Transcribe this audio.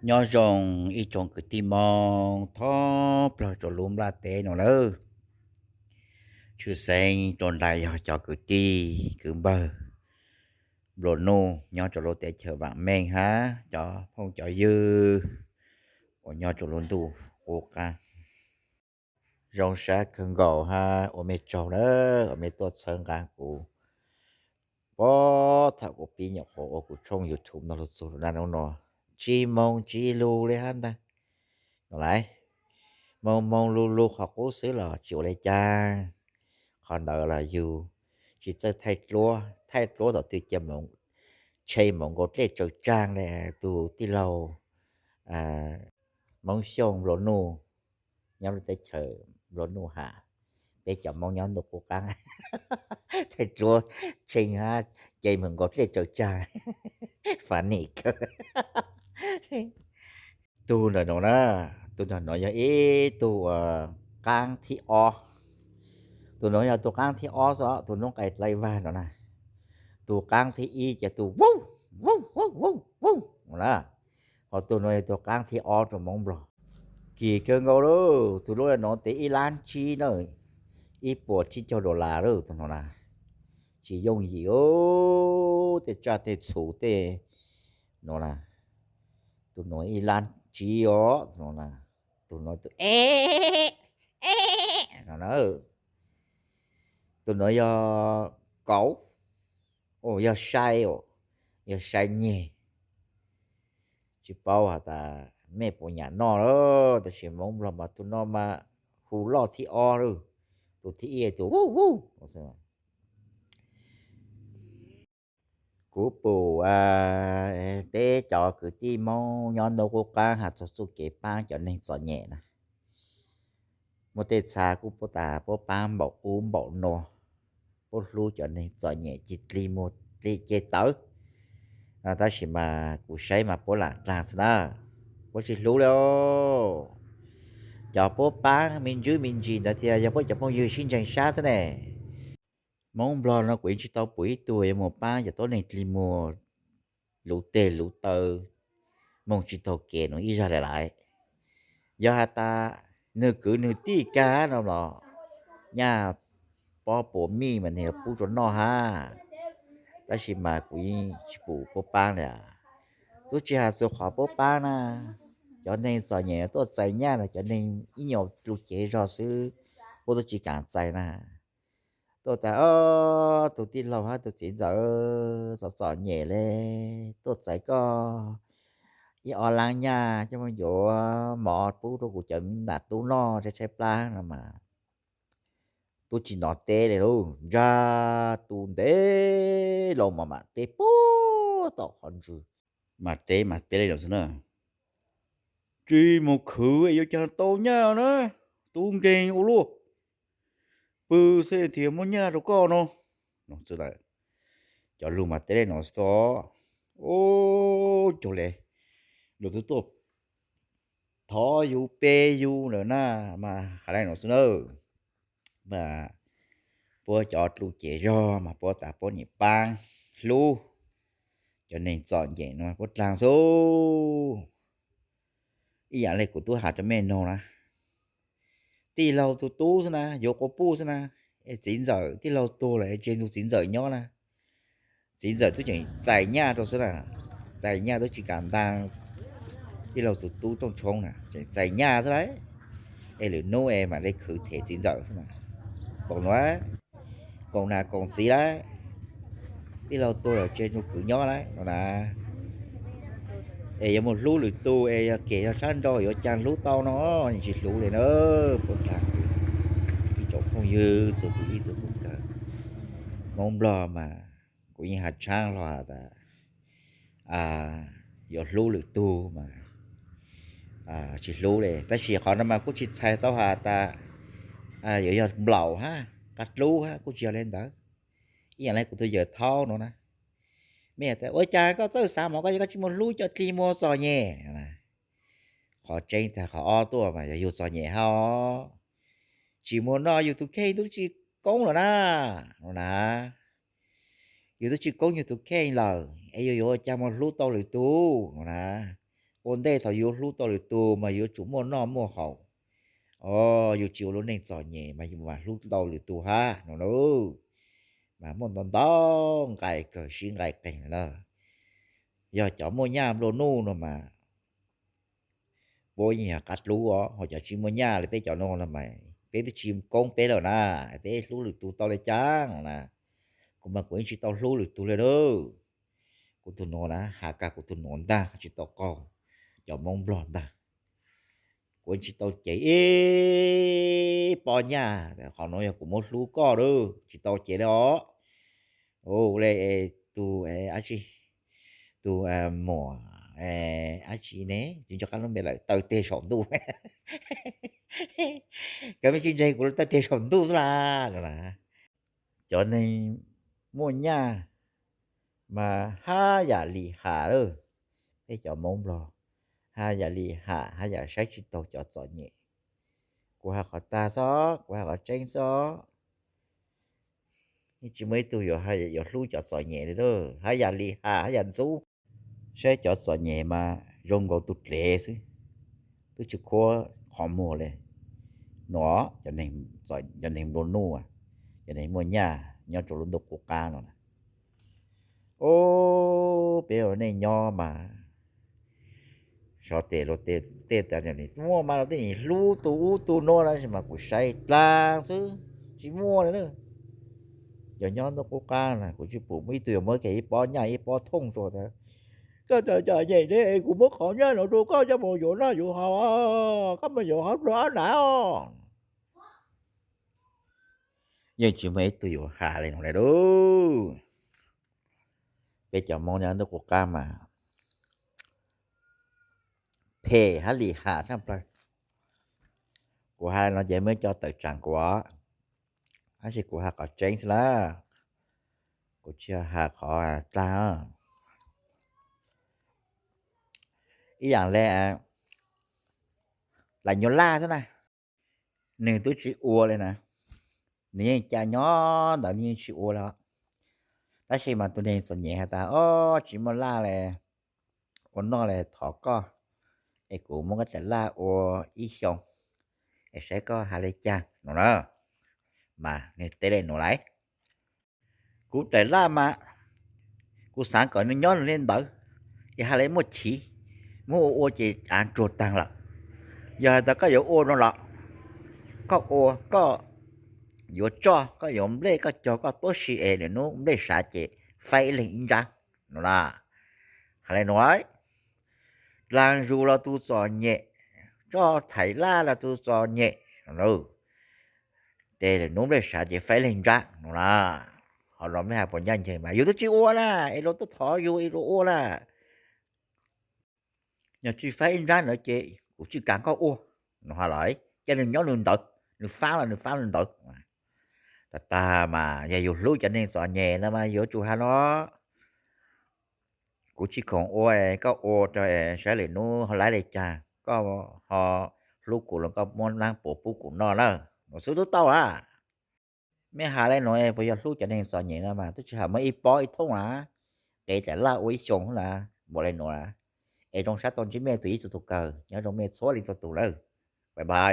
Nyob zoo ib tsoom kwv tij Hmoob thoob plaws rau lub nplaj teb no lawm. Tshwj xeeb rau nrad yog cov kwv tij kwv npawg nplua nuj nyob rau lub teb chaws vam meej hab cov phooj cov ywg uas nyob rau lub ntuj qub qab. Zoo sab kawg nkaus hab ua mej tsaug na, uas mej tuaj txhawb nqa kuv. Puag thaum kuv pib nyuam qhuav ua kuv tshooj YouTube no lug txug lub naj nub no, tsis moog tsis lug li hab ntag. No lawm, moog moog lug lug qhov qub xwb los tsis ua li cas. Qhov ntawd los yug tsis txawj thaij duab, thaij duab tom twg cia moog tshe moog nkaus dlej tsaws tsaag le tug tij laug Hmoob Xyooj nplua nuj nyob lub teb chaws nplua nuj has. Peb cov Hmoob nyob ntuj qub qaab thaij duab tshe hab ce moog nkaus dlej tsaws tsaag. Funny kawg. Tug ntawm nuav na, tug ntawm nuav yog ib tug uas qaab thib ob. Tug nuav yog tug qaab thib ob xwb, tug nub qai dlai vag no na. Tug qaab thib ib ces tug vauv vauv vauv vauv vauv na, ho tug nuav yog tug qaab thib ob rau Moob Nplog. Kim kawg nkaus lauj, tug lub nuav tes ib lab tsib na, ib puas tsib caug dollar lauj tug nuav na. Tsis yooj yim os, tej tsaj tej txhu tej nuav na. Tug nuav ib lab tsib os, tug nuav na. Tug nuav tus e, e, no na. Tug nuav yog kauv, yog sai, yog sai nyeg. Tsis paub has tas mej puas nyam noj lawm, tab sis Moob Nplog mas tug no mas hu loj thib ob lauj, tus thib ib tus vauv vauv. Kuv pum peb cov kwv tij Moob nyob ntuj qub qaab has txog txuj kev paab cov neeg txom nyem na. Muaj tej txha kuj puab tas puab paab npaum ub npaum nuav, puab hlub cov neeg txom nyem cig dlig muag dlig ceg tawv. Tab sis mas kuv saib mas puab lam dlaag xwb na, puab tsis hlub li. Cov puab paab me ntsis me ntsis ntawd thiaj yog puab cov phooj ywg sib ntseeg sab xwb ne. Moob Nplog no kuv yeej tsis tau pum ib tug yuav mus paab cov tuab neeg dlig muag luv teg luv taw, moog tsis taug kev nuav ib zag lawm lawm. Yog has tas nwg kwv nwg tij kag no los nyaj pob puas mij mas nwg yuav pub rua noj hab. Tab sis mas kuv yeej tsis pum puab paab li. Tub tsis has txug qhov puab paab na, cov neeg txom nyem tuaj txais nyaj los cov neeg ib nyuag lub cev zog xwb, puab tub tsis kaam txais na. Tuaj tas, tus tij laug hab tus txiv ntxawm txom txom nyem le, tuaj txais koj ib ob laab nyaj coj moog yuav mov pub rua kuv cov nam tub noj tshaib tshaib plab no mas. Tub tsis nov teb li lauj, ntsag tu ntev los mas mam teb puag tom qhov ntswg. Mam teb mam teb li no xwb na, tsis mus khwv yuav caag tau nyaj na, tub nkeeg ua luaj, pw xwb thiaj muaj nyaj rau koj no. Cov lug mas teb li no xwb os. Ub, cuag li lawv tub tuaj thov yug pe yug lawm na, mas has li no xwb na. Mas puab cov dlub cev zog mas puab tas puab niam paab hlub cov neeg txom nyem no puab dlaag xwb. Ib yaam le kuv tub has rua mej noog na, tij laug tug tub xwb na, yuav quas puj xwb na, es txiv ntxawm tij laug tuag lawm es tseg tug txiv ntxawm nyob na. Txiv ntxawm tub tseem txais nyaj rau xwb na, txais nyaj tub tsis kaam ntaag tij laug tug tub rooj tshoob na, tseem txais nyaj xwb lauj. Es lwm nub es mam le khwv them txiv ntxawm xwb na. Koom nuav, koom nam koom txiv lauj, tij laug tuag lawm tseg tug kwv nyob lauj no na. Es yuav mus hlub lwm tug es yog kem yog sab nraug yuav caag hlub tau no, yeej tsis hlub li na. Puab dlaag xwb, ib tsoom phooj ywg txhua tug ib txhua tug kawg, Moob Nplog mas kuv yeej has tshaab hlo has tas yuav hlub lwm tug mas tsis hlub li. Tab sis qhov no mas kuj tsis txhais tau has tas yuav yog nplaum hab qab dlub hab, kuj tsis yog li ntawd. Ib yaam le kuv tug yawm thaub no na, mej has tas ua cas koj txawj xav mas koj, koj tsis muaj hlub cov dlig muag txom nyem. Qhov tseeb tag qhov ob tuaj mas yog yug txom nyem hab os. Tsis muaj noj yug tug kheej tub tsis koob lawm na, no na. Yug tub tsis koob yug tug kheej lawm es yug yuav ua cas muaj hlub tau lwm tug no na. Ua ntej thaum yus hlub tau lwm tus mas yuav tsum muaj noj muaj haus. O, yus tsis ua lub neej txom nyem mas yus mam hlub tau lwm tus hab no na. Mas muaj ntau ntau nqai kawg sib nqai qeeg lawm. Yog cov muaj nyaj nplua nuj no mas puab yeej yog qab dlub os, ho cov tsis muaj nyaj li peb cov no no mas peb twb tsis koob peb lawm na, peb hlub lwm tus tau li caag na. Kuv mas kuv yeej tsis tau hlub lwm tus li na. Kuv tug nuav na, has kag kuv tug nuav ntag, tsis tau qaug cov Moob Nplog ntag. Kuv tsis tau cev ib pob nyaj, qhov nuav yog kuv muab hlub koj lawm, tsis tau cev li os. Ua le tug dab tsi, tug muam dab tsi ne, tsis nco qab lub npe lawm, taw teg saum ntuj. Koj mej tsis ntseeg kuv lub taw teg saum ntuj xwb las. Cov neeg muaj nyaj mas hab yam li has lawm, peb cov Moob Nplog hab yam li has, hab yam saib tsis taug cov txom nyem. Kuv has qhov tag xwb, kuv has qhov tseeb xwb. Yeej tsis muaj ib tug yuav, yuav hlub cov txom nyem li lawm, hab yam li has hab yam ntxub. Saib cov txom nyem mas zoo nkaus tug dlev xwb, twb tsis khuab qhov muag li. Nuav cov neeg nplua nuj, cov neeg muaj nyaj nyob rau lub ntuj qub qab no na. O, peb ua neej nyob mas sov tes luag tej tas, muaj mas luag tej nim hlub tus ub tus nuav na, tab sis mas kuv saib dlaag xwb, tsis muaj li na. Yog nyob ntuj qub qab na kuv tsis pum muaj ib tug yuav muab kiag ib pob nyaj ib pob thooj rua tas, koj txom txom nyem ne, kuv muab qhov nyaj no rua koj coj mus yuav noj yuav haus, koj mus yuav hov pluag ob nam os. Yeej tsis muaj ib tug yuav has li no li lauj. Peb cov Moob nyob ntuj qub qab mas phem hab lim ham tshaj plaws. Kuv has no ces muaj cov tawm tsaam kuv, tab sis kuv has qhov tseeb xwb lawm, kuv tsis has qhov dlaag. Ib yaam le Lais Nyuas Laj xwb na, nwg twb tsis ua li na, nwg yeej ca nyob ntawd nwg yeej tsis ua li. Tab sis mas tus neeg txom nyem has tas, o, tsis muaj laj li, ua noj li thov koj es kuv muab koj daim laj ua ib xyoos es saib koj has li cas no na. Mas nwg teb le nuav lawm, kuv daim laj mas kuv xaav kom nws nyob nws li ntawd, es has le muaj chiv, muab ua ua ces av tsuag taag lawm. Yog has tas koj yuav ua no los koj ua, koj yuav tsoj, koj yuav nplej, koj cog koj tuab si es lwm nub nplej sav ces faib ib leeg ib nrab no na. Has le nuav, dlaag zus los tus txom nyem, tsoj thaim laj los tus txom nyem, ces lwm nub nplej sav ces faib ib leeg nrab no na. Ho los mej has puas ncaj nceeg mas yus twb tsis ua na, es luag tuaj thov yus es luag ua na. Yog tsis faib ib nrab ntawd ces kuv tsis kaam koj ua no has lawm, cia nws nyob nws ntawd, nws faib los nws faib nws ntawd. Tag tag mas yog yus hlub cov neeg txom nyem no mas yuav tsum has no, kuv tsis khoom ua, koj ua rau saib lwm nub ho laib li cas, koj ho hlub kuv los koj muab laab puas pub kuv noj na, no xwb twb tau a. Mej has le nuav puas yog hlub cov neeg txom nyem no mas twb tsis has muab ib pob ib thooj na, qev daim laj ua ib xyoos na, npaum le nuav. Es zoo sab tau ntsib mej tug ib txug tug kawg, nyob zoo mej txhua leej txhua tug lawm. Bye bye.